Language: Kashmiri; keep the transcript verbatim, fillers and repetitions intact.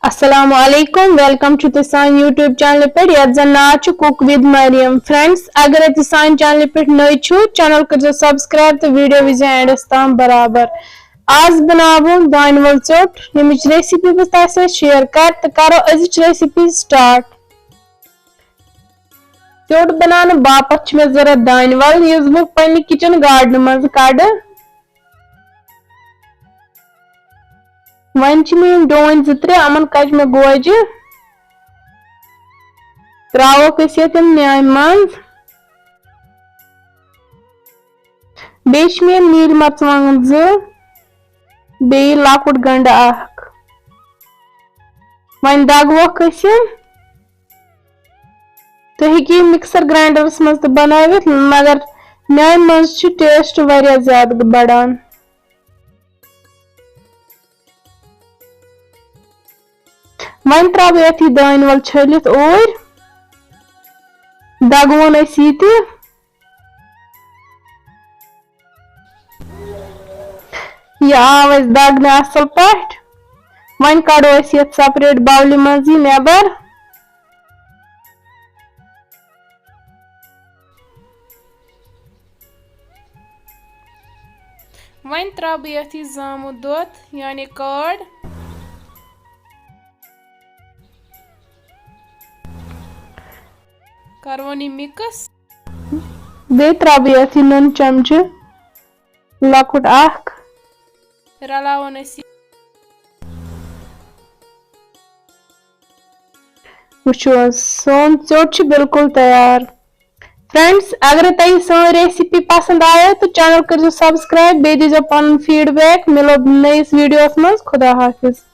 السلام علیکم، welcome چھُ تُہۍ سانہِ YouTube چینلہِ پٮ۪ٹھ یَتھ زَن ناو چھُ Cook with Mariam. Friends، اگر تُہۍ سانہِ چینلہِ پٮ۪ٹھ نٔوۍ چھِو، چینل کٔرزیٚو subscribe تہٕ video وٕچھزیٚو اینڈَس تام برابر. آز بناوو دانہِ وَل ژیوٚٹ، ییٚمِچ recipe بہٕ تۄہہِ سۭتۍ share کَرٕ تہٕ کَرو أزِچ recipe start. ژیوٚٹ بناونہٕ باپتھ چھِ مےٚ ضروٗرت دانہِ وَل، یُس بہٕ پننہِ kitchen garden منٛز کَڑٕ. وۄنۍ چھِ مےٚ یِم ڈوٗنۍ زٕ ترٛےٚ، یِمَن کَجہِ مےٚ گوجہِ. ترٛاوَکھ أسۍ یَتھ یِم نیامہِ منٛز. بیٚیہِ چھِ مےٚ یِم نیٖلۍ مرژٕوانٛگن زٕ، بیٚیہِ لۄکُٹ گنٛڈٕ اکھ. وۄنۍ دَگوکھ أسۍ یِم. تُہۍ ہیٚکِو یہِ mixer grinderس منٛز تہِ بنٲوِتھ، مگر نیامہِ منٛز چھُ taste واریاہ زیادٕ بڑان. وۄنۍ ترٛاوٕ بہٕ یَتھ یہِ دانہِ وَل چھٔلِتھ اوٗرۍ، دَگہون أسۍ یہِ تہِ. یہِ آو اَسہِ دَگنہٕ اَصٕل پٲٹھۍ. وۄنۍ کَڑو أسۍ یَتھ separate bowlہِ منٛز یہِ نٮ۪بر. وۄنۍ ترٛاوٕ بہٕ یَتھ یہِ زامُت دۄد، یعنی curd. کَرون یہِ mix. بیٚیہِ ترٛاوٕ بہٕ یَتھ یہِ نُن چمچہٕ لۄکُٹ اکھ. رَلاوون أسۍ یہِ. وٕچھِو حظ، سون ژیوٚٹ چھُ بِلکُل تیار. Friends، اگر تۄہہِ سٲنۍ recipe پسنٛد آیو تہٕ channel کٔرزیٚو subscribe، بیٚیہِ دیٖزیٚو پنُن feedback. مِلو نٔیِس videoس منٛز. خدا حافظ.